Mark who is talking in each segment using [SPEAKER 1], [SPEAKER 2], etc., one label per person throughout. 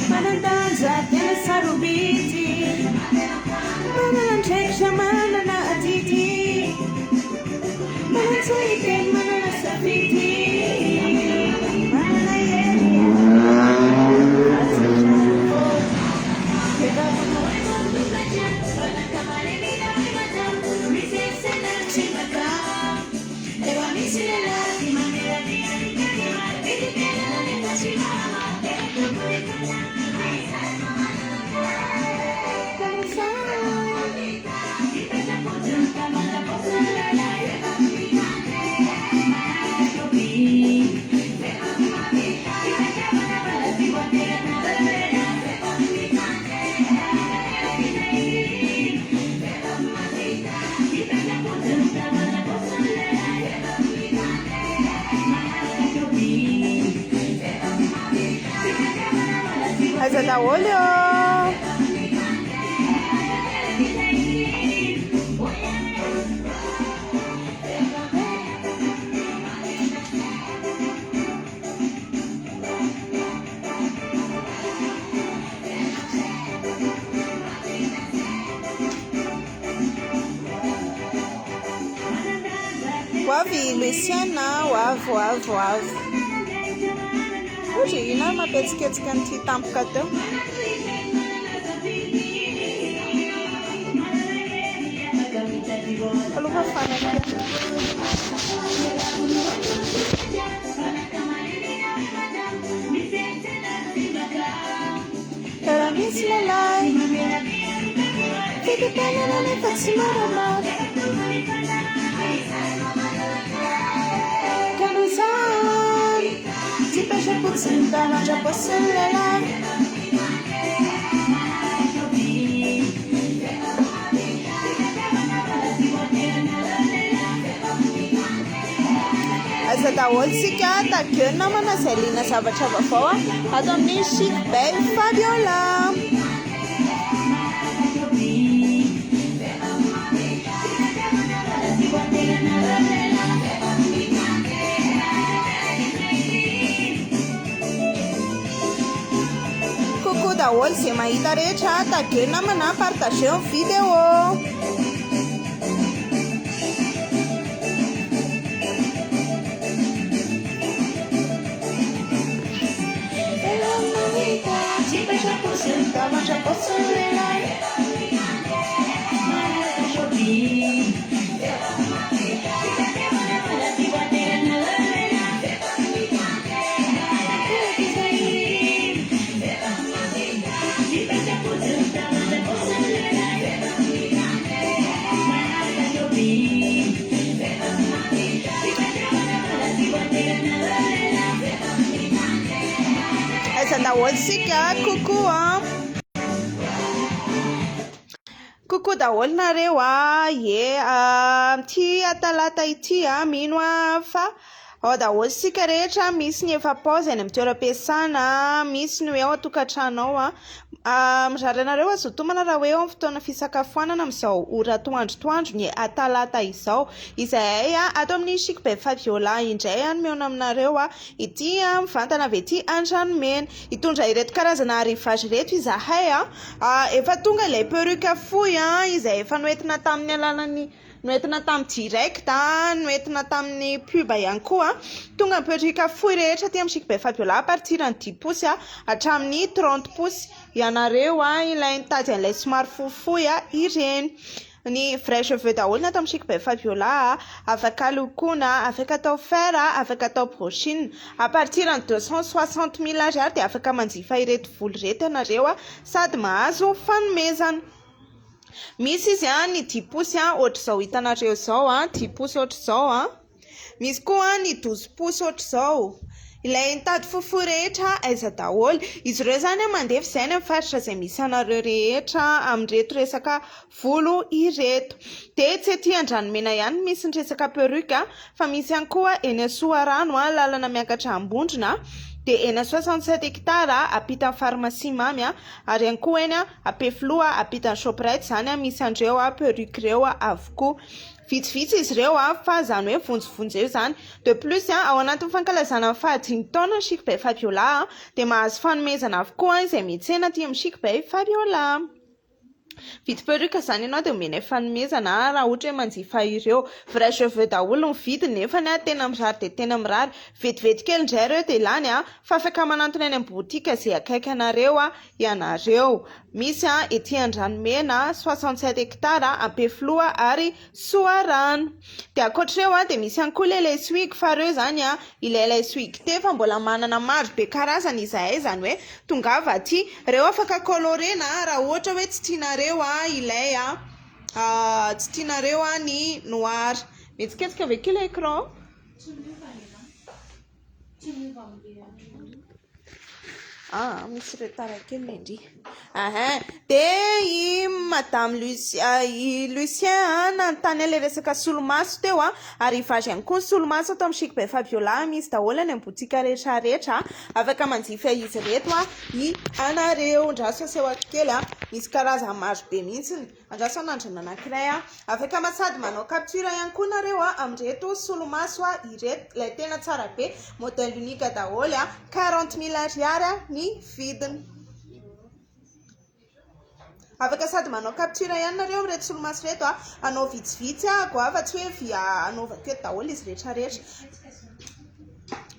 [SPEAKER 1] Manan-danja tena sarobidy Manana andraikitra manana adidy Manan-tso hiteny manana safidy Manana hery Aiza daholo ô? Ho avy i Lucien a, ho avy, ho avy, ho avy. Ohatry inona ary mampihetsiketsika an'ity tampoka teo? Aloha fa fanaka. Raha misy lehilahy Fitatanana nefa tsy maramara Ka noho izany Tsy petra-potsiny tanan-drapaosin'ny lehilahy Aiza daholo tsika tageo namana izay liana zavatra vaovao ato amin'ny Chic Belle Fabiola. Coucou daholo izay mahita rehetra, tageo namana, partageo ny vidéo. Aiza daholo isika? Coucou an! Coucou daholo nareo a! Ye, ity talata ity a, mino aho fa ao daholo isika rehetra, misy ny efa pause any amin'ny toeram-piasana, misy ny hoe ao an-tokantrano ao a. Mirary anareo hazoto homana raha hoe eo amin'ny fotoana fisakafoanana amin'izao ora atoandrotoandro ny talata izao. Izahay ato amin'ny Chic by Fabiola indray no mihaona aminareo ity mivantana avy ety Andranomena. Hitondra ireto karazana arrivage ireto izahay. Efa tonga ilay perruque fohy izay efa noentina tamin'ny alalan'ny Noentina tamin'ny direct, noentina tamin'ny pub ihany koa. Tonga ny perruque fohy rehetra aty amin'ny Chic by Fabiola à partir ny dix pouces hatramin'ny trente pouces. Ianareo ilay nitady an'ilay somary fohifohy ireny. Ny vrai cheveux daholo ny ato amin'ny Chic by Fabiola, afaka lokoina, afaka atao fer, afaka atao brushing. À partir ny 260 000 ariary dia afaka manjifa ireto volo ireto ianareo sady mahazo fanomezana. Misy izy an, ny dix pouces an, ohatr'izao hitanareo izao an, dix pouces ohatr'izao an. Misy koa ny douze pouces ohatr'izao. Ilay nitady fohifohy rehetra aiza daholo. Izy ireo izany an mandefa izay any amin'ny faritra izay misy anareo rehetra amin'ireto resaka volo ireto. Dia tsy ety Andranomena ihany no misy ny resaka perruque fa misy ihany koa eny Soarano, lalana miakatra Ambondrona. Dia eny 67 hectares ampitan'ny pharmacie Mamy ary ihany koa eny Ampefiloha ampitan'ny Shoprite izany misy an'ireo perruque ireo avokoa. Vitsivitsy izy ireo fa izany hoe vonjivonjeo izany. De plus ao anatin'ny fankalazana ny fahadimy taona ny Chic by Fabiola dia mahazo fanomezana avokoa izay miantsena aty amin'ny Chic by Fabiola. Mividy perruque izany ianao dia omenay fanomezana raha ohatra hoe manjifa ireo. Vrai cheveux daholo ny vidiny nefany tena mirary dia tena mirary. Vetivety kely indray ireo dia lany fa afaka manantona eny amin'ny boutique izay akaiky anareo ianareo. Misy ety Andranomena, 67 hectares, Ampefiloha ary Soarano. Dia ankoatr'ireo dia misy ihany koa ilay lace wig fa ireo izany ilay lace wig te fa mbola manana maro be karazana izahay izany hoe tongava aty. Ireo afaka colorena raha ohatra hoe tsy tianareo ilay tsy tianareo ny noir. Mihetsiketsika ve k'ilay écran?
[SPEAKER 2] Tsy miova le raha. Tsy miova amin'ilay andro.
[SPEAKER 1] Ah, misy retard kely le ndry. Ahin. Dia i Madame Lucie, i Lucien nanontany an'ilay resaka solomaso teo a, ary vage ihany koa ny solomaso ato amin'ny Chic by Fabiola, misy daholo any amin'ny boutique rehetra rehetra, afaka manjifa izy ireto a, i anareo. Andraso asehoako kely a, misy karazany maro be mihitsy. Andraso hanandrana anankiray a. Afaka sady manao capture ihany koa nareo a amin'ireto solomaso ireto, ilay tena tsara be, modèle unique daholo a, 40 000 ariary ny vidiny. Afaka sady manao capture ihany nareo amin'ireto solomaso ireto a, hanao vitsivitsy ahako a, fa tsy hoe via hanaovako eto daholo izy rehetra rehetra.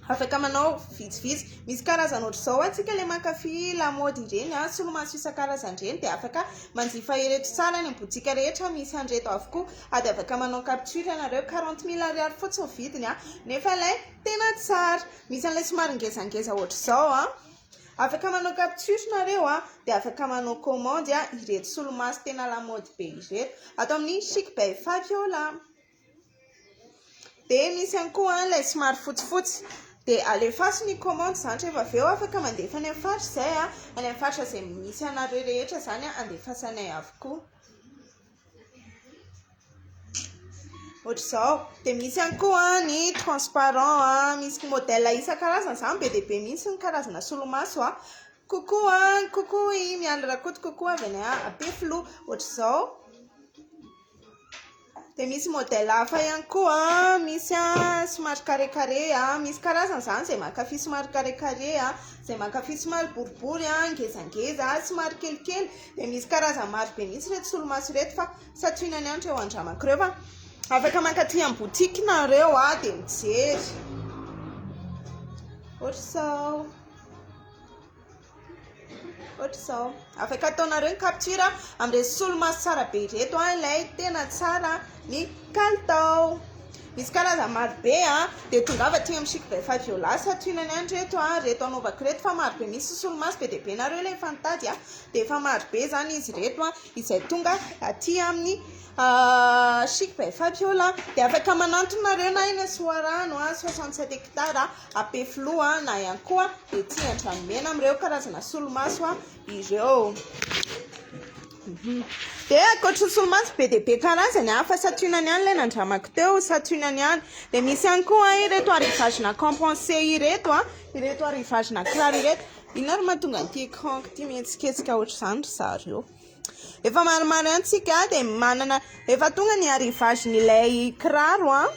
[SPEAKER 1] Afaka manao vitsivitsy. Misy karazana ohatr'izao antsika ilay mankafy lamaody ireny a, solomaso isan-karazany ireny dia afaka manjifa ireto tsara any amin'ny boutique rehetra misy an'ireto avokoa. Ady afaka manao capture ianareo, 40 000 ariary fotsiny ny vidiny a, nefa ilay tena tsara. Misy an'ilay somary ngezangeza ohatr'izao a. Afaka manao capture nareo a, dia afaka manao commande a, ireto solomaso tena lamaody be ireto. Ato amin'ny Chic by Fabiola. Dia misy ihany koa ilay somary fotsifotsy. Dia alefaso ny commande izany rehefa avy eo afaka mandefa any amin'ny faritra izay a, any amin'ny faritra izay misy anareo rehetra izany andefasanay avokoa. Ohatr'izao. Dia misy ihany koa ny transparent, misy modèle isan-karazany izany, be dia be mihitsy ny karazana solomaso. Coucou a, coucou i Mialy Rakoto, coucou avy any Ampefiloha. Ohatr'izao. Dia misy modèle hafa ihany koa, misy somary carré carré, misy karazany izany izay mankafy somary carré carré, izay mankafy somary boribory, ngezangeza, somary kelikely. Dia misy karazany maro be mihitsy ireto solomaso ireto fa santionany ihany ireo andramako ireo fa afaka mankaty amin'ny boutique nareo dia mijery. Ohatr'izao. Ohatr'izao. Afaka ataonareo ny capture amin'ireto solomaso tsara be ireto ilay tena tsara ny kalitao. Misy karazany maro be dia tongava aty amin'ny Chic by Fabiola santionany ihany ireto ireto anaovako ireto fa maro be misy solomaso be dia be nareo ilay efa nitady dia efa maro be izany izy ireto izay tonga aty amin'ny Chic by Fabiola. Dia afaka manantona nareo na eny Soarano 67 hectares Ampefiloha na ihany koa ety Andranomena amin'ireo karazana solomaso ireo. Dia ankoatry ny solomaso be dia be karazany fa santionany ihany ilay nandramako teo, santionany ihany. Dia misy ihany koa ireto arrivage-na compensé ireto, ireto arrivage-na kiraro ireto. Inona ary mahatonga an'ity écran ity mihetsiketsika ohatr'izany ry zareo? Efa maromaro ihany tsika dia manana, efa tonga ny arrivage-n'ilay kiraro.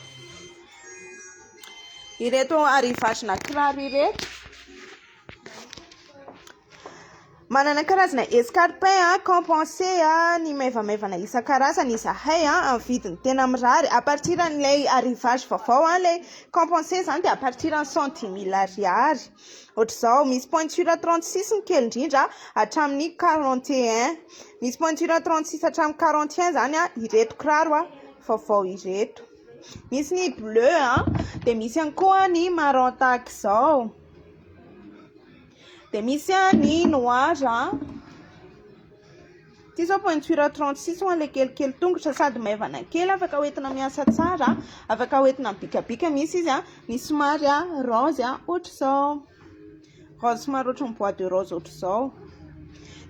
[SPEAKER 1] Ireto arrivage-na kiraro ireto. Manana karazana escarpin, compensé, ny maivamaivana isan-karazany izahay amin'ny vidiny tena mirary. À partir an'ilay arrivage vaovao, ilay compensé izany dia à partir an'ny 110 000 ariary. Ohatr'izao, misy pointure 36 ny kely indrindra hatramin'ny 41. Misy pointure 36 hatramin'ny 41 izany ireto kiraro vaovao ireto. Misy ny bleu, dia misy ihany koa ny marron tahaka izao. Dia misy ny noir. Ity izao pointure 36 ho an'ilay kelikely tongotra sady maivana kely, afaka hoentina miasa tsara, afaka hoentina mibikabika. Misy izy ny somary rose ohatr'izao. Rose somary ohatran'ny bois de rose ohatr'izao.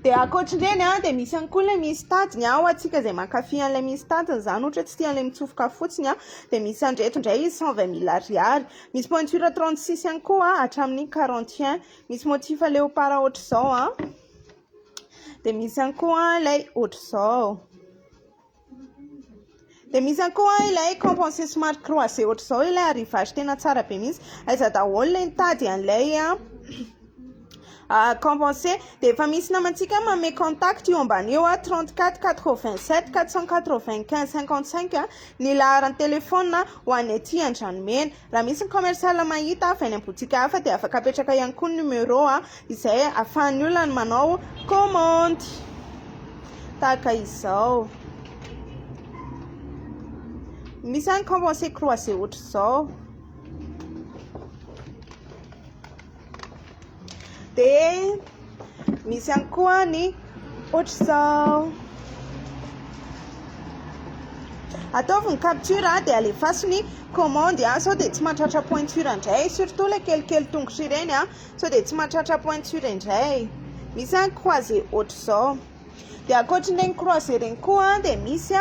[SPEAKER 1] Dia ankoatr'ireny an, dia misy ihany koa ilay misy tadiny an, ho antsika izay mankafy an'ilay misy tadiny izany, ohatra hoe tsy tia an'ilay mitsofoka fotsiny an, dia misy an'ireto indray izy 120 mille ariary. Misy pointure 36 ihany koa an, hatramin'ny 41. Misy motif léopard ohatr'izao an, dia misy ihany koa ilay ohatr'izao. Dia misy ihany koa ilay compensé somary croisé ohatr'izao ilay arrivage tena tsara be mihitsy. Aiza daholo ilay nitady an'ilay compensé. Dia efa misy namantsika manome contact io ambany io 34 87 495 55 ny laharan'ny telefaonina ho an'ny aty Andranomena. Raha misy ny commercial mahita avy any amin'ny boutique hafa dia afaka apetraka ihany koa ny numéro izay ahafahan'ny olona ny manao commande tahaka izao. Misy any compensé croisé ohatr'izao. Dia misy ihany koa ny ohatr'izao. Ataovy ny capture dia alefaso ny commande sao dia tsy mahatratra pointure indray, surtout ilay kelikely tongotra ireny sao dia tsy mahatratra pointure indray. Misy any croisé ohatr'izao. Dia ankoatran'ireny croisé ireny koa dia misy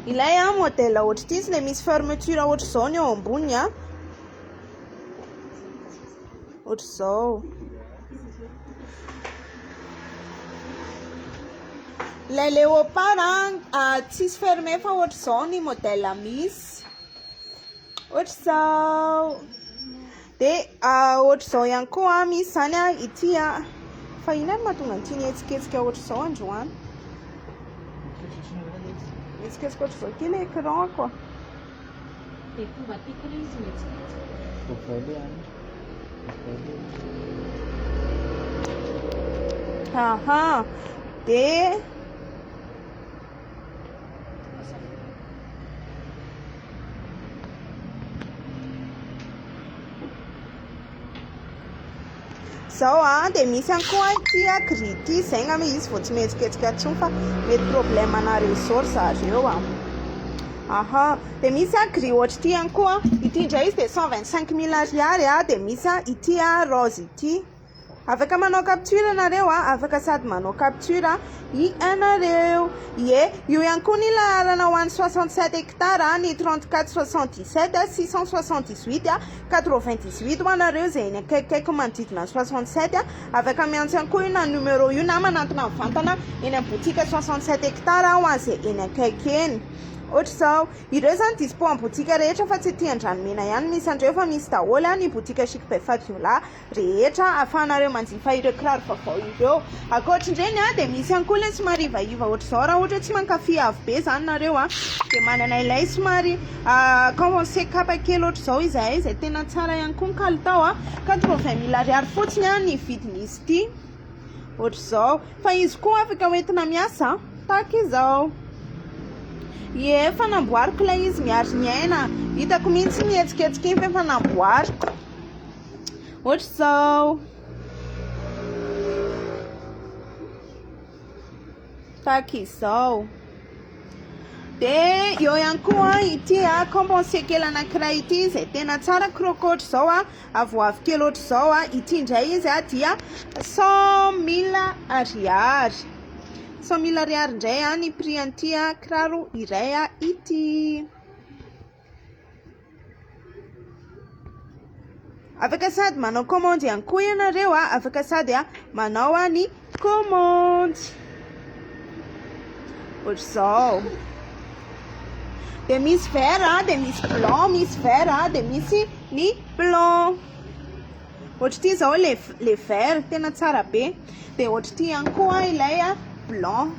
[SPEAKER 1] ilay modèle ohatr'ity izy ilay misy fermeture ohatr'izao ny eo amboniny. Ohatr'izao. Ilay léopard a, tsisy fermé fa ohatr'izao ny modèle misy. Ohatr'izao. Dia ohatr'izao ihany koa misy izany a, ity a. Fa inona no mahatonga an'ity nihetsiketsika ohatr'izao androany? Mihetsiketsika ohatr'izao ity ilay écran-ko.
[SPEAKER 2] Dia fomba tiako ilay izy mihetsiketsika.
[SPEAKER 3] Ovay ilay any. Ovay ilay izy.
[SPEAKER 1] Aha. Dia Zao a, dia misy ihany koa ity a gris ity, izay angamba izy vao tsy mihetsiketsika intsony fa mety problème ana réseau ry zareo a. Aha, dia misy a gris ohatr'ity ihany koa, ity indray izy dia 125 mille ariary a, dia misy a ity a rose ity. Afaka manao capture nareo a, afaka sady manao capture ianareo. Ie, io ihany koa ny laharana ho an'ny 67 hectares, ny 34 77 678 98 ho anareo izay eny akaikikaiky manodidina ny 67. Afaka miantso ihany koa io na numéro io na manantona mivantana eny amin'ny boutique 67 hectares ho an'izay eny akaiky eny. Ohatr'izao, ireo izany dispo amin'ny boutique rehetra fa tsy aty Andranomena ihany misy an'ireo fa misy daholo ny boutique Chic by Fabiola. rehetra ahafahanareo manjifa ireo kiraro vaovao ireo. Ankoatr'ireny dia misy ihany koa ilay somary ivaiva ohatr'izao raha ohatra hoe tsy mankafy avo be izany nareo dia manana ilay somary compensé kapa kely ohatr'izao izahay izay tena tsara ihany koa ny kalitao 80 mille ariary fotsiny ny vidin'izy ity ohatr'izao fa izy koa afaka hoentina miasa tahaka izao. Ie, efa namboariko ilay izy miary ny aina. Hitako mihitsy mihetsiketsika iny fa efa namboariko. Ohatr'izao. Tahaka izao. Dia eo ihany koa ity a compensé kely anankiray ity izay tena tsara croco ohatr'izao a, avoavo kely ohatr'izao a, ity indray izy a dia 100 000 ariary. 100 000 ariary indray a ny prix an'ity a kiraro iray a ity. Afaka sady manao commande ihany koa ianareo a, afaka sady a manao a ny commande. Ohatr'izao. Dia misy vert a, dia misy blanc, misy vert a, dia misy ny blanc. Ohatr'ity izao le le vert tena tsara be. Dia ohatr'ity ihany koa ilay blanc.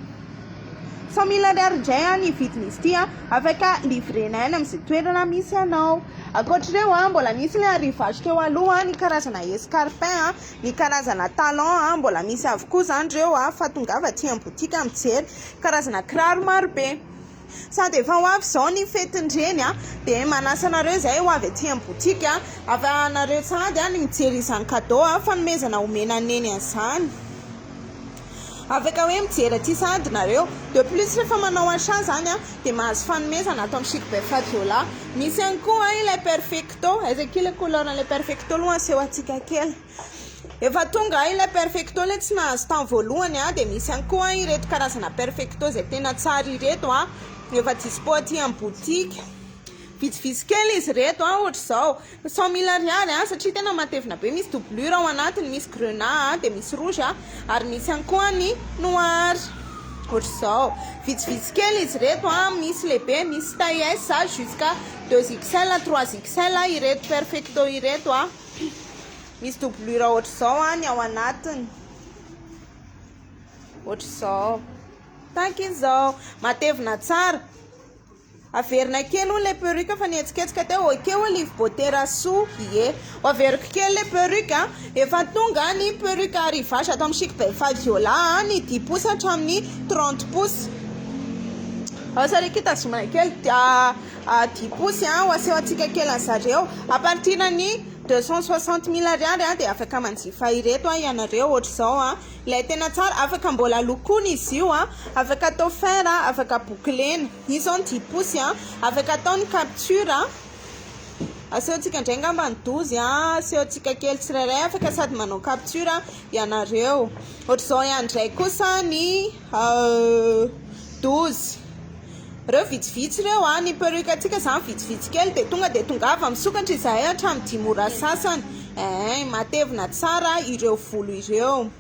[SPEAKER 1] 100 000 ariary indray ny vidin'izy ity, afaka livrena any amin'izay toerana misy anao. Ankoatr'ireo, mbola misy ilay arrivage teo aloha, ny karazana escarpin, ny karazana talon, mbola misy avokoa izany ireo fa tongava aty amin'ny boutique mijery karazana kiraro maro be. Sady efa ho avy izao ny fetin-dreny dia manasa anareo izahay ho avy aty amin'ny boutique ahafahanareo sady ny mijery izany cadeau fanomezana omena an'i Neny an'izany. Afaka hoe mijery aty sahady nareo. De plus rehefa manao achat zany dia mahazo fanomezana ato amin'ny Chic by Fabiola. Misy ihany koa ilay perfecto. Aiza akia ilay couleur an'ilay perfecto aloha aseho antsika kely. Efa tonga ilay perfecto ilay tsy nahazo tamin'ny voalohany a, dia misy ihany koa ireto karazana perfecto izay tena tsara ireto a, efa dispo aty amin'ny boutique. Vitsivitsy kely izy ireto a, ohatr'izao, 100 000 ariary a, satria tena matevina be, misy doublure ao anatiny, misy grenat a, dia misy rouge a, ary misy ihany koa ny noir. Ohatr'izao, vitsivitsy kely izy ireto a, misy lehibe, misy taille S jusqu'à 2XL, 3XL ireto perfecto ireto a. Misy doublure ohatr'izao a ny ao anatiny. Ohatr'izao. Tahaka izao. Matevina tsara. Averina kely hono le perruque fa nihetsiketsika teo. Ok, Olive Beauté Rasoa. Ie. Ho averiko kely le perruque a. Efa tonga ny perruque arrivage ato amin'ny Chic by Fabiola a, ny 10 pouces hatramin'ny 30 pouces. Ao sary kitazomana kely 10 pouces a, ho aseho antsika kely an'zareo. À partir ny 260 000 ariary a, dia afaka manjifa ireto a ianareo ohatr'izao a. Ilay tena tsara, afaka mbola lokoana izy io a, afaka atao fer a, afaka bouclena. Io zao ny 10 pouces a, afaka atao ny capture a. Asehontsika indray angamba ny 12 a, asehontsika kely tsirairay, afaka sady manao capture ianareo. Ohatr'izao ihany indray kosa ny 12. Ireo vitsivitsy ireo a, ny perruque antsika zany vitsivitsy kely dia tonga dia tongava misokatra izahay hatramin'ny 5 ora sasany. Eh, matevina tsara ireo volo ireo.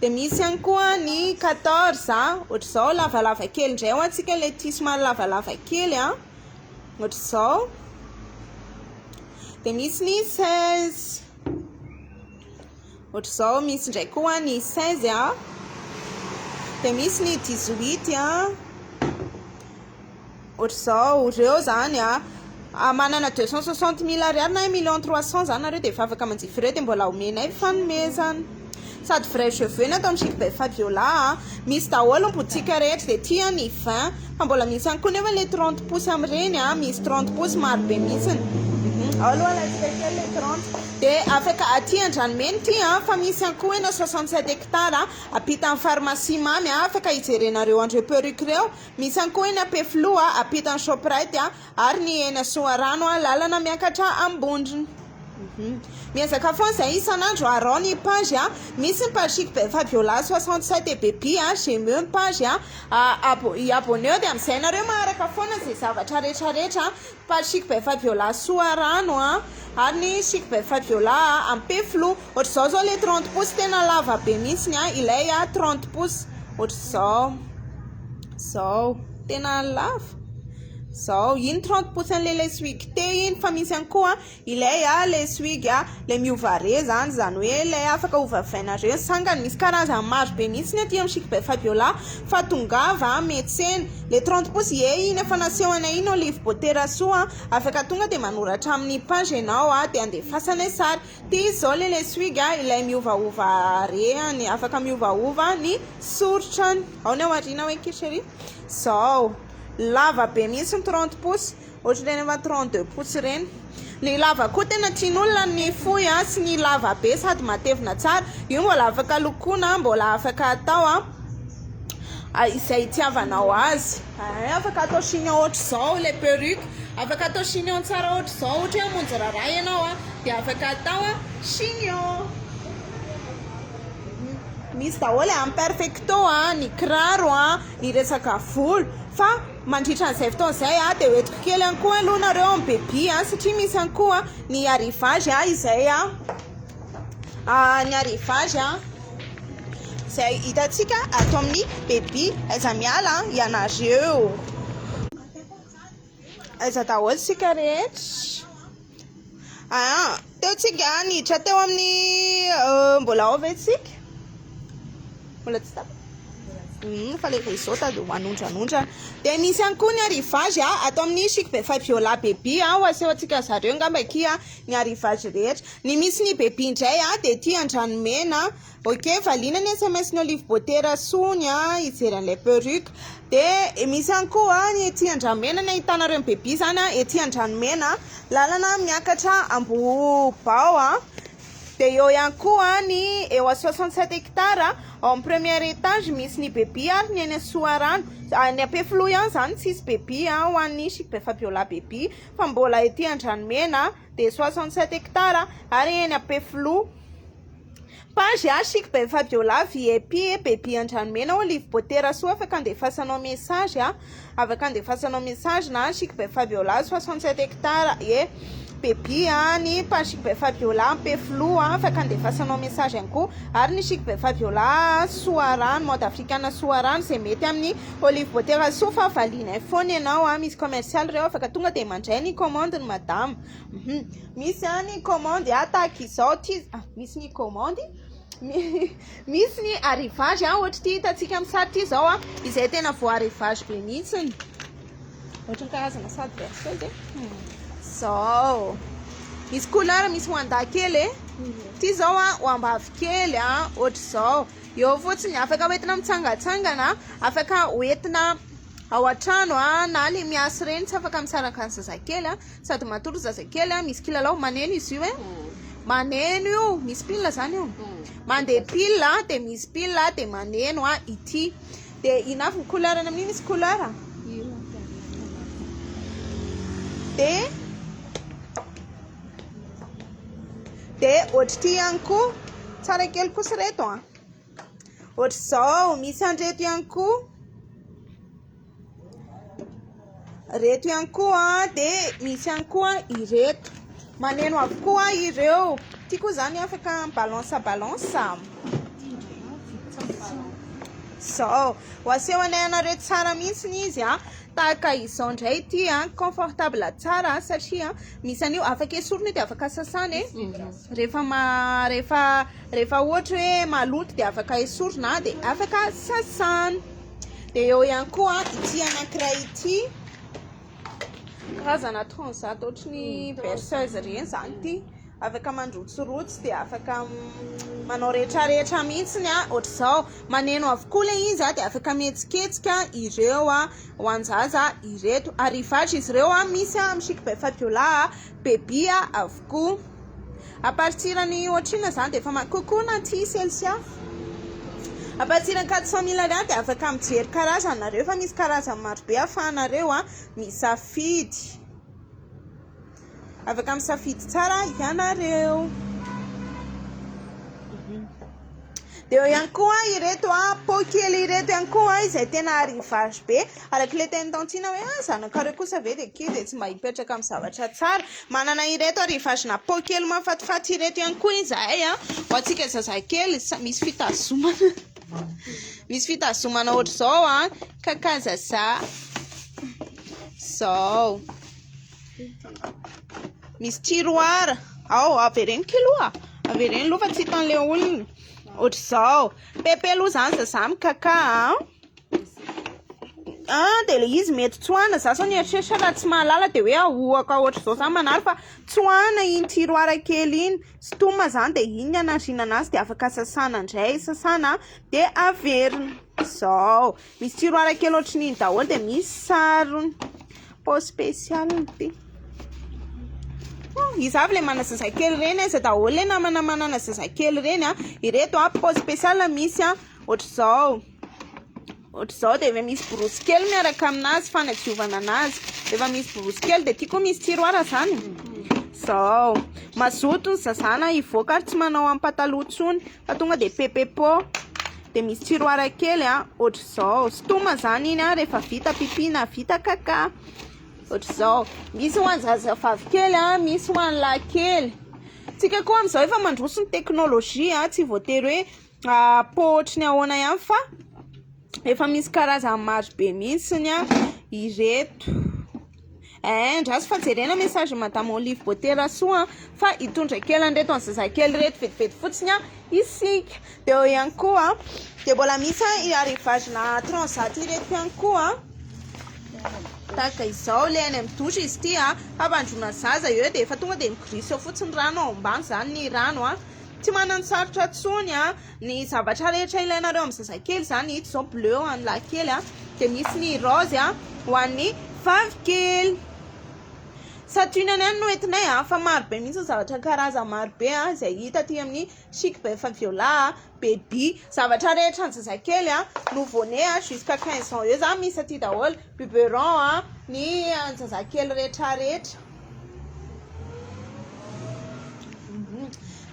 [SPEAKER 1] Dia misy ihany koa ny 14 a, ohatr'izao lavalava kely indray ho antsika ilay tia somary lavalava kely a. Ohatr'izao. Dia misy ny 16. Ohatr'izao misy indray koa ny 16 a. Dia misy ny 18 a. Ohatr'izao ireo zany a. Manana 260 000 ariary na 1 million 300 zany nareo dia efa afaka manjifa ireo, dia mbola omenay fanomezana. Sady vrai cheveux ny atao amin'ny Chic by Fabiola a. Misy daholo ny boutique rehetra, dia tia ny 20 fa mbola misy ihany koa nefa le 30 pouces amin'ireny a, misy 30 pouces maro be mihitsiny. Ao aloha alaintsika kely le 30. Dia afaka aty Andranomena ity a, fa misy ihany koa eny 67 hectares ampitan'ny pharmacie Mamy a, afaka hijerenareo an'ireo perruque ireo. Misy ihany koa eny Ampefiloha ampitan'ny Shoprite a, ary ny eny Soarano a, lalana miakatra Ambondrona. Miezaka foana izay isan'andro arao ny page a. Misy ny page Chic by Fabiola 67 et baby a, j'aime ny page a. Abonneo dia amin'izay nareo maharaka foana izay zavatra rehetrarehetra. Page Chic by Fabiola Soarano a, ary ny Chic by Fabiola Ampefiloha. Ohatr'izao zao le 30 pouces tena lava be mihitsiny a, ilay a 30 pouces. Ohatr'izao. Zao tena lava. Zao iny 30 pouces an'ilay lace wig te iny, fa misy ihany koa ilay a lace wig a, ilay miova re zany, zany hoe ilay afaka ovavainareo ny sangany. Misy karazany maro be mihitsy ny aty amin'ny Chic by Fabiola fa tongava metsena. Le 30 pouces ie iny efa naseho anay iny Olive Beauté Rasoa, afaka tonga dia manoratra amin'ny page ianao a, dia andefasanay sary. Ty zao le lace wig a, ilay miovaova rehany, afaka miovaova ny soritrany. Ao ny ao aoriana hoe chérie. Zao lava be mihitsy ny 30 pouces, ohatr'ireny efa 32 pouces ireny. Ny lava koa tena tian'olona ny fohy a sy ny lava be sady matevina tsara. Io mbola afaka lokoana, mbola afaka atao a izay itiavanao azy. Afaka atao chignon ohatr'izao ilay perruque, afaka atao chignon tsara ohatr'izao, ohatra hoe hamonjy raharaha ianao a, dia afaka atao a chignon. Misy daholo amin'ny perfecto a, ny kiraro a, ny resaka volo, fa mandritra an'izay fotoana izay a dia hoentiko kely ihany koa aloha nareo amin'ny baby a, satria misy ihany koa ny arrivage a, izay a ny arrivage a izay hitantsika ato amin'ny baby. Aiza miala ianareo? Aiza daholo isika rehetra? Ah, teo tsika niditra teo amin'ny mbola ao ve tsika? Mbola tsy tapaka? Fa le réseau tady manondranondrana. Dia misy ihany koa ny arrivage a ato amin'ny Chic by Fabiola baby a, ho aseho antsika zareo angamba akia ny arrivage rehetra. Ny misy ny baby indray a dia ity Andranomena. Ok, valiana ny SMS ny Olive Beauté Rasony a, hijery an'ilay perruque. Dia misy ihany koa ny ety Andranomena, ny ahitanareo ny baby zany a, ety Andranomena, lalana miakatra Ambohibao a. Dia eo ihany koa ny eo a 67 hectares ao amin'ny premier étage misy ny baby, ary ny eny Soarano, ny Ampefiloha ihany zany tsisy baby a ho an'ny Chic by Fabiola baby, fa mbola ety Andranomena dia 67 hectares ary eny Ampefiloha. Page a Chic by Fabiola VIP Baby Andranomena Olive Beauté Rasoa afaka andefasanao message a afaka andefasanao message na Chic by Fabiola 67 hectares e Baby a ny page Chic by Fabiola Ampefiloha afaka andefasanao message ihany koa ary ny Chic by Fabiola Soarano mode africaine Soarano izay mety amin'ny Olive Beauté Rasoa fa valianay foana ianao a misy commercial ireo afaka tonga dia mandray ny commande ny madama Misy ny commande a tahaka izao ty ah, misy ny commande misy ny arrivage a ohatry ty hitantsika amin'ny sary ty izao a izay tena voa arrivage be mihitsiny ohatry ny karazana sary berceuse e zao misy couleur misy ho an-dahy kely e ty izao a ho am-bavy kely a ohatry izao eo fotsiny afaka hoentina mitsangatsangana afaka hoentina ao an-trano a na le miasa ireny tsy afaka misaraka ny zazakely a sady matory zazakely a misy kilalao maneno izy io e maneno io misy pile zany io mandeha pile de misy pile de maneno a ity de ina avy ny couleur any amin'io misy couleur de de ohatr'ity ihany koa tsara kely kosa reto a Ohatr'izao, misy an'ireto ihany koa. Ireto ihany koa dia misy ihany koa ireto. Maneno avokoa ireo. Ity koa izany afaka mi-balance balance. Izao, ho asehonay anareo tsara mihitsy izy a. Tahaka izao indray ity a, confortable tsara satria misy an'io afaka esorina io dia afaka sasana e. Rehefa ma rehefa rehefa ohatra hoe maloto dia afaka esorina dia afaka sasana. Dia eo ihany koa ity anankiray ity karazana transat ohatry ny berceuse ireny izany ity. Afaka mandrotsirotsy dia afaka manao rehetrarehetra mihitsy ny ohatr'izao. Maneno avokoa ilay izy dia afaka mihetsiketsika ireo ho an-jaza ireto. Arrivage izy ireo misy amin'ny Chic by Fabiola, Baby avokoa. À partir ny ohatr'inona izany dia efa ma- Coucou Naty Celsia. À partir ny 400 mille ariary dia afaka mijery karazany nareo fa misy karazany marobe ahafahanareo misafidy. Afaka misafidy tsara ianareo. Dia eo ihany koa ireto pot kely ireto ihany koa izay tena arrivage be. Araka ilay tenin'i Tantine hoe ah zanakareo kosa ve dia kely dia tsy mba hipetraka amin'ny zavatra tsara. Manana ireto arrivage-na pot kely mahafatifaty ireto ihany koa izahay ho antsika zazakely. Misy fitazomana misy fitazomana ohatr'izao kaka zaza. Izao. Misy tiroir ao, avereno kely aloha, avereno aloha fa tsy hitan'ilay olona. Ohatr'izao, pepe aloha izany zaza mikakà a. Ah, dia ilay izy mety tsoahana, za zao nieritreritra raha tsy mahalala dia hoe ahoaka ohatr'izao za manary fa tsoahana iny tiroir kely iny. Sintomina izany dia iny ny anariana anazy dia afaka sasana indray, sasana dia averina. Izao, misy tiroir kely ohatran'iny daholo dia misy sarony. Pot spécial ity. Iza avy ilay manana zazakely ireny? Aiza daholo ilay namana manana zazakely ireny? Ireto pot spécial misy ohatr'izao. Ohatr'izao dia efa misy borosy kely miaraka aminazy fanadiovana anazy. Efa misy borosy kely dia ity koa misy tiroir izany. Izao. Mazoto ny zazana hivoaka ary tsy manao amin'ny pataloha intsony fa tonga dia pepepo. Dia misy tiroir kely ohatr'izao. Sintomina izany iny rehefa vita pipi na vita kaka. Ohatr'izao. Misy ho an'ny zazavavy kely, misy ho an'ny lahy kely. Tsika koa amin'izao efa mandroso ny teknolojia, tsy voatery hoe pot ohatry ny ahoana ihany fa efa misy karazany maro be mihitsy ireto. Eh, andraso fa jerena message madame Olive Beauté Rasoa fa hitondra kely an'ireto an'ny zazakely ireto vetivety fotsiny isika. Dia eo ihany koa dia mbola misy arrivage-na transat ireto ihany koa. Tahaka izao ilay any amin'ny douche izy ity fampandroana zaza eo dia efa tonga dia migrisse eo fotsiny rano ao ambany izany ny rano. Tsy manano sarotra intsony ny zavatra rehetra ilainareo amin'ny zazakely izany. Ito izao bleu ho an'ny lahy kely dia misy ny rose ho an'ny vavy kely. Santionany ihany no entinay fa maro be mihitsy ny zavatra karazany maro be izay hita aty amin'ny Chic by Fabiola, Baby, zavatra rehetra ny zazakely nouveau-né jusqu'à 15 ans eo izany misy aty daholo, biberon ny zazakely rehetra rehetra.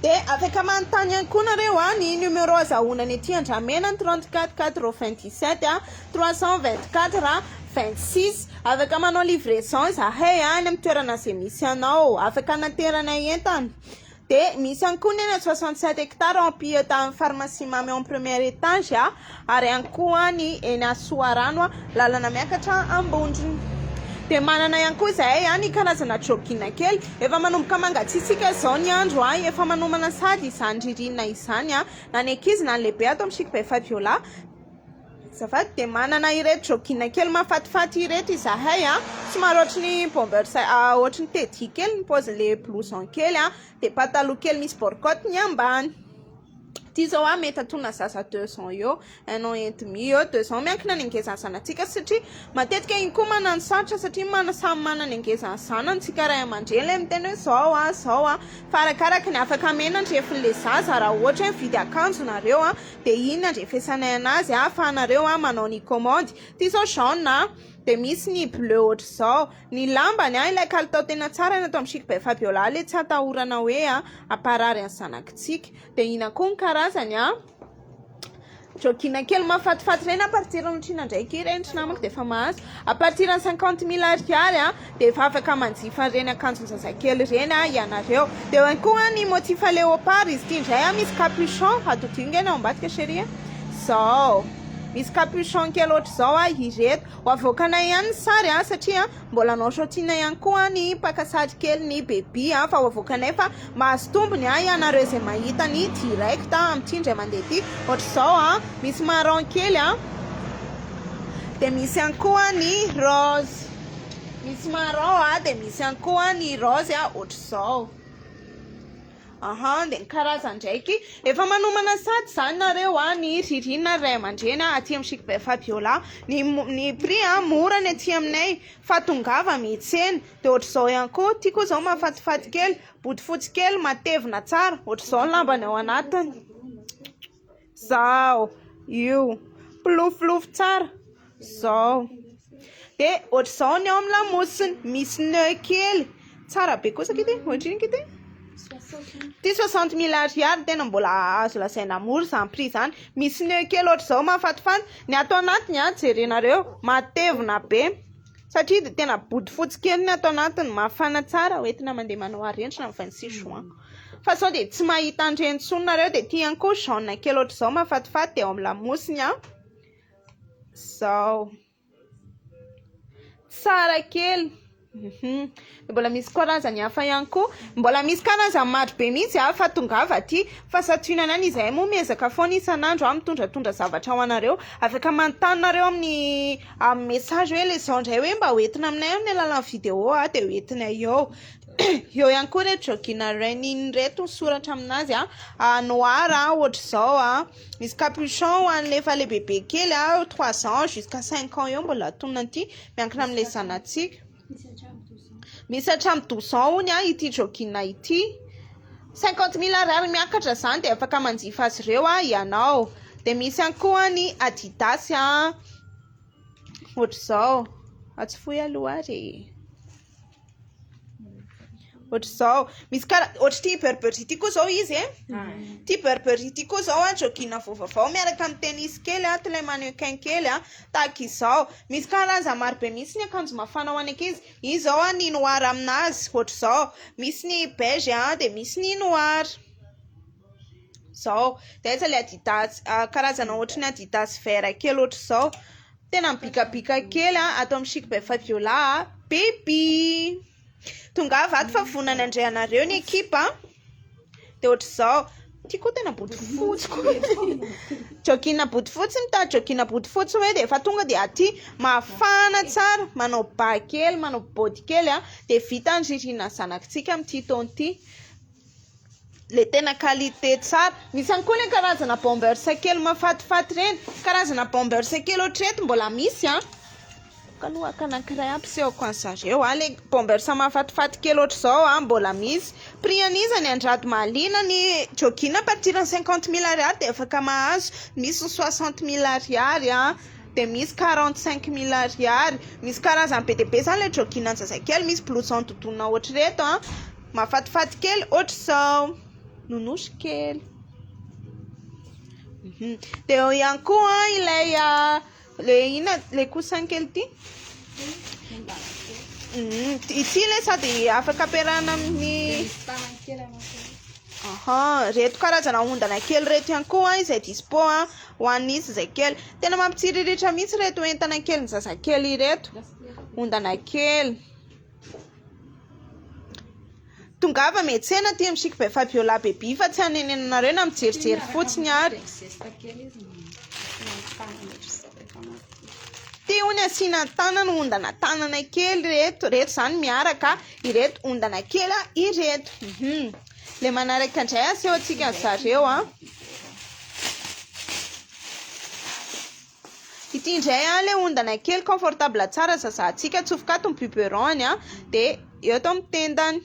[SPEAKER 1] Dia afaka manontany ihany koa nareo a, ny numéro azahoana ny aty Andramena ny 34 97 324 26. Afaka manao livraison izahay any amin'ny toerana izay misy anao. Afaka anateranay entana. Dia misy ihany koa ny eny 67 hectares en pied amin'ny pharmacie Mamy en premier étage a, ary ihany koa ny eny Soarano lalana miakatra Ambondrona. Dia manana ihany koa izahay ny karazana jogging kely. Efa manomboka mangatsiatsiaka izao ny andro a, efa manomana sady izany ririnina izany a, na ny ankizy na ny lehibe ato amin'ny Chic by Fabiola. Azafady, dia manana ireto jogging kely mahafatifaty ireto izahay a, somary ohatry ny bombers, ohatry ny teddy kely ny paozin'ilay blouson kely a, dia pataloha kely misy borcotte ny ambany. Ity izao a mety atona zaza 2 ans eo, 1 an et demi eo, 2 ans, miankina ny angezan'ny zanatsika satria matetika iny koa manano sarotra satria mana samy manana ny angezan'ny zanany tsika ray aman-dreny ilay miteny hoe zao a, zao a, fa arakaraka ny afaka amena ny refin'ilay zaza. Raha ohatra hoe mividy akanjo nareo a, dia iny andrefesanay anazy ahafahanareo a manao ny commande. Ity izao jaune a, dia misy ny bleu ohatr'izao. Ny lambany a, ilay kalitao tena tsara ny atao amin'ny Chic by Fabiola ilay tsy atahorana hoe a hamparary ny zanakitsika. Dia ina koa ny karazany a, jogging kely mahafatifaty ireny à partir ny otrina ndraiky ireny tsy namako dia efa mahazo à partir ny 50 000 ariary a, dia efa afaka manjifa ireny akanjon-jazakely ireny a ianareo. Dia eo ihany koa ny motif léopard izy ity indray a, misy capuchon atodino nge ny ao ambadika chérie a. Zao misy capuchon kely ohatr'izao a ireto. Ho avoakanay ihany ny sary a, satria mbola hanao shooting ihany koa ny mpaka sary kely ny baby a, fa ho avoakanay fa mahazo tombony a ianareo izay mahita ny direct amin'ity indray mandeha ity. Ohatr'izao a, misy marron kely a, dia misy ihany koa ny rose. Misy marron a, dia misy ihany koa ny rose a, ohatr'izao. Aha, dia ny karazany ndraiky efa manomana sady izany nareo a, ny ririnina ry ray aman-dreny a, aty amin'ny Chic by Fabiola. Ny prix a mora ny aty aminay fa tongava miantsena. Dia ohatr'izao ihany koa, ity koa izao mahafatifaty kely, bodofotsy kely, matevina tsara, ohatr'izao ny lambany ao anatiny. Zao, io, pilofilofy tsara, zao. Dia ohatr'izao ny ao amin'ny lamosiny, misy nœud kely, tsara be kosa kity, ohatrinona kity? Ity 60 000 ariary, tena mbola azo lazaina mora izany prix izany. Misy nœud kely ohatr'izao mahafatifaty. Ny ato anatiny a, jerenareo, matevina be satria dia tena bodofotsy kely ny ato anatiny, mafana tsara, hoentina mandeha manao arendrina amin'ny 26 juin. Fa sao dia tsy mahita an'ireny intsony nareo. Dia ity ihany koa jaune kely ohatr'izao mahafatifaty, dia ao amin'ny lamosiny a. Zao. Tsara kely. Dia mbola misy karazany hafa ihany koa. Mbola misy karazany maro be mihitsy a, fa tongava aty. Fa santionany ihany izahay moa miezaka foana isan'andro a mitondratondra zavatra ho anareo. Afaka manontany nareo amin'ny message hoe le zao indray hoe mba hoentina aminay amin'ny alalan'ny vidéo a, dia hoentinay eo. Eo ihany koa ireto jogging running ireto misoratra aminazy a, noir a, ohatr'izao a. Misy capuchon ho an'ilay efa lehibebe kely a, 3 ans jusqu'à 5 ans eo mbola antonona ity, miankina amin'ilay zanatsika. Misy hatramin'ny 12 ans hony a ity jogging ity. 50 000 ariary miakatra izany dia afaka manjifa azy ireo a ianao. Dia misy ihany koa ny Adidas a, ohatr'izao. Atsofohy aloha ary. Ohatr'izao. Misy kara ohatr'ity Burberry ity koa izao izy e. Ity Burberry ity koa izao a, jogging vaovao miaraka amin'ny tennis kely a, ilay mannequin kely a, tahaka izao. Misy karazany maro be mihitsy ny akanjo mafana ho an'ny ankizy. Izy izao a, ny noir aminazy ohatr'izao. Misy ny beige a, dia misy ny noir. Zao. Dia aiza ilay Adidas, karazana ohatry ny Adidas vert kely ohatr'izao. Tena mibikabika kely a, ato amin'ny Chic by Fabiola a. Baby. Tongava ato fa vonona handray anareo ny ekipa. Dia ohatr'izao. Ity koa tena bodofotsy koa. Jogging bodofotsy, mitady jogging bodofotsy hoe dia efa tonga dia aty mafana tsara, manao ba kely, manao body kely a, dia vita ny ririnina zanakitsika amin'ity taona ity. Le tena qualité tsara. Misy ihany koa ilay karazana bombers kely mahafatifaty ireny. Karazana bombers kely ohatr'ireto mbola misy a. Aloha haka anankiray ampisehoko an'zareo a. Le bombers mahafatifaty kely ohatr'izao a mbola misy. Prix an'iza ny Andrady mahaliana ny jogging à partir ny 50 000 ariary dia afaka mahazo. Misy ny 60 000 ariary a. Dia misy 45 000 ariary. Misy karazany be dia be izany ilay jogging an-jazakely. Misy blouson dodonina ohatr'ireto a. Mahafatifaty kely ohatr'izao. Nonosy kely. Dia eo ihany koa ilay le inona le coussin kely ity? Ity ilay sady afaka ampiarahana amin'ny Aha, ireto karazana ondana kely ireto ihany koa izay dispo ho an'ny zazakely. Tena mampitsiriritra mihitsy ireto entana kelin'ny zazakely ireto. Ondana kely. Tongava miantsena aty amin'ny Chic by Fabiola Baby fa tsy hanenenanareo na mijerijery fotsiny ary. Ty hono asiana tanana, ondana tanana kely ireto, ireto izany miaraka, ireto ondana kely ireto. Ilay manaraka indray asehontsika an-dry zareo an. Ity indray an ilay ondana kely confortable tsara zazahantsika, atsofoka ato ny biberon-ny an, dia eto amin'ny tendany.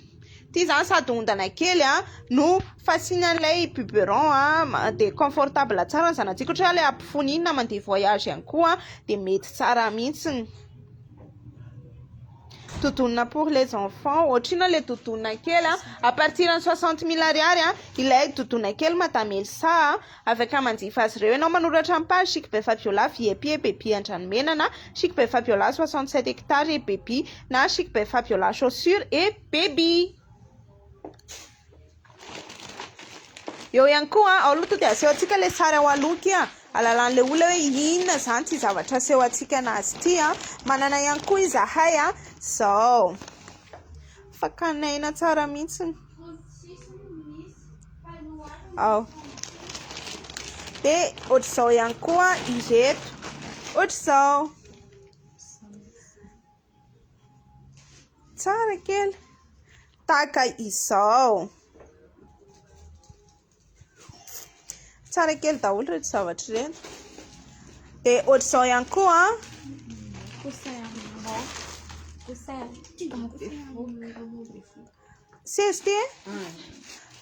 [SPEAKER 1] Ity izany sady ondana kely an no fasiana an'ilay biberon an, dia confortable tsara ny zanatsika, ohatra hoe ilay ampofoany iny na mandeha voyage ihany koa dia mety tsara mihitsy. Dodonina pour les enfants, ohatr'inona ilay dodonina kely an, à partir ny 60 mille ariary an, ilay dodonina kely Madame Elsa an. Afaka manjifa azy ireo ianao manoratra amin'ny page Chic by Fabiola VIP et Baby Andranomena na Chic by Fabiola 67 hectares et Baby na Chic by Fabiola chaussures et Baby. Eo ihany koa, ao aloha tonga dia aseho antsika ilay sary ao aloha kia, alalan'ilay olona hoe inona izany ity zavatra aseho antsika anazy ity an. Manana ihany koa izahay an, izao. Fakana aina tsara mihitsy. Ao. Dia ohatr'izao ihany koa ireto. Ohatr'izao. Tsara kely. Tahaka izao. Tsara kely daholo ireto zavatra ireto. Dia ohatr'izao ihany koa. Seza ity e?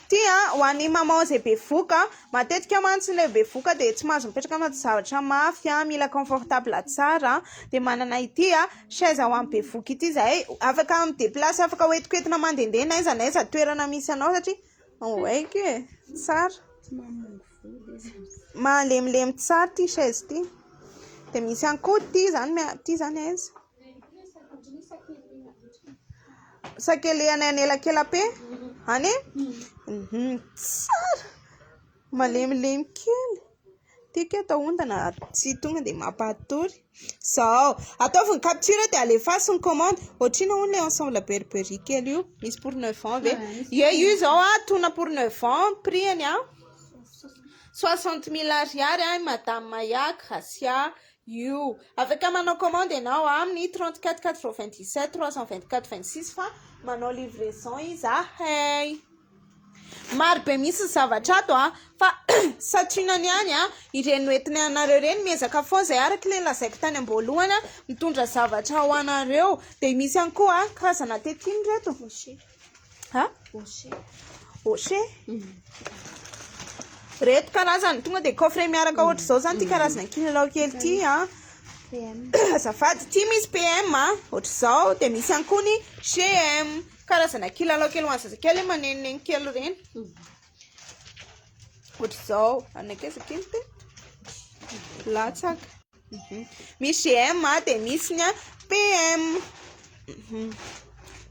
[SPEAKER 1] Ity an, ho an'ny maman izay bevohoka, matetika mantsy ilay bevohoka dia tsy mahazo mipetraka anaty zavatra mafy an, mila confortable tsara an, dia manana ity an, chaise ho an'ny bevohoka ity izahay, afaka mi-déplacer, afaka hoentikoentina mandehandeha na aiza na aiza toerana misy anao satria oay ky e, tsara, malemilemy tsara ity chaise ity, dia misy ihany koa ity izany, ity izany aiza? Sakelehana any elakelape any e? Tsara! Malemilemy kely. Tiako atao ondana tsy tonga dia mampatory. Izao, ataovy ny capture dia alefaso ny commande. Ohatr'inona hono ilay ensemble Burberry kely io? Misy pour neuf ans ve? Ie, io izao an, tona pour neuf ans prix-ny an. Soixante mille ariary an, Madame Maya Gracia. Io. Afaka manao commande ianao amin'ny 34 97 324 26 fa manao livraison izahay. Maro be mihitsy ny zavatra ato a, fa santionany ihany a, ireny noentinay anareo ireny, miezaka foana izay araka ilay lazaiko tany am-boalohany a, mitondra zavatra ho anareo. Dia misy ihany koa karazana tétine ireto. Ha? Hochet. Reto karazany tonga dia coffret miaraka ohatr'izao zany ity karazana kilalao kely ity a. Azafady, ity misy PM a, ohatr'izao, dia misy ihany koa ny GM. Karazana kilalao kely ho an'ny zazakely manenoneno kely ireny. Ohatr'izao, anakaiza kely ity? Latsaka. Misy GM dia misy ny PM.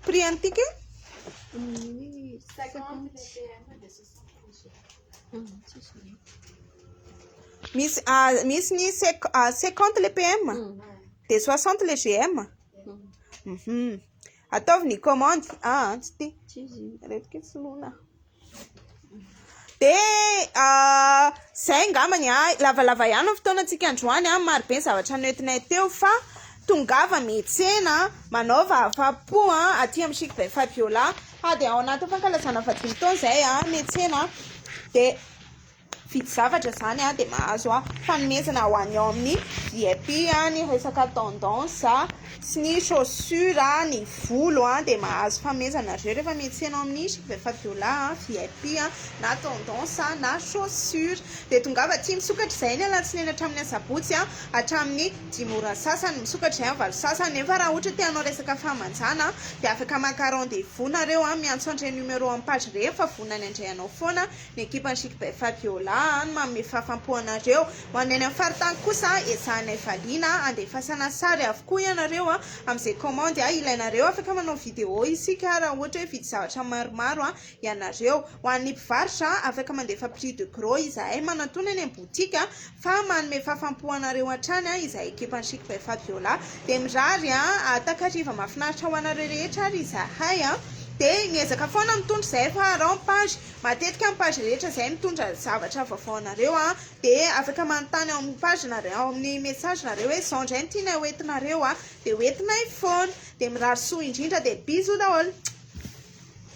[SPEAKER 1] Prix an'ity ke? Misy misy ny 50 le PM dia 60 le GM. Ataovy ny commande. Ah, tsy ity. Ireto ke soloina. Dia izay angambany an, lavalava ihany ny fotoanantsika androany an, maro be ny zavatra noentinay teo fa tongava miantsena, manaova afa-po an, aty amin'ny Chic by Fabiola, fa dia ao anatin'ny fankalazana fahadimy taona izay an, miantsena dia. Mividy zavatra izany dia mahazo fanomezana ho an'ny ao amin'ny VIP, ny resaka tendance sy ny chaussure, ny volo dia mahazo fanomezana nareo rehefa miantsena ao amin'ny Chic by Fabiola VIP na tendance na chaussure. Dia tongava aty misokatra izay ny alatsinainy hatramin'ny asabotsy hatramin'ny dimy ora sasany, misokatra izay amin'ny valo sasany. Nefa raha ohatra te hanao resaka fahamanjana dia afaka maka rendez vous nareo miantso an'ireny numéro amin'ny page ireny fa vonona ny handray anao foana ny ekipan'i Chic by Fabiola no manome fahafampo anareo. Ho an'ny any amin'ny faritany kosa, ezahanay valiana andefasana sary avokoa ianareo amin'izay kaomandy ilainareo. Afaka manao vidéo isika raha ohatra hoe hividy zavatra maromaro ianareo. Ho an'ny mpivarotra, afaka mandefa prix de gros izahay manantona eny amin'ny boutique fa manome fahafampo anareo hatrany izahay ekipan'i Chic by Fabiola. Dia mirary takariva mahafinaritra ho anareo rehetra ary izahay. Dia miezaka foana mitondra izahay fa araho ny page. Matetika ny page rehetra izay mitondra zavatra vaovao anareo an, dia afaka manontany ao amin'ny page nareo, ao amin'ny message nareo hoe izao indray no tianay hoentinareo an, dia hoentinay foana. Dia mirary soa indrindra dia bisous daholo.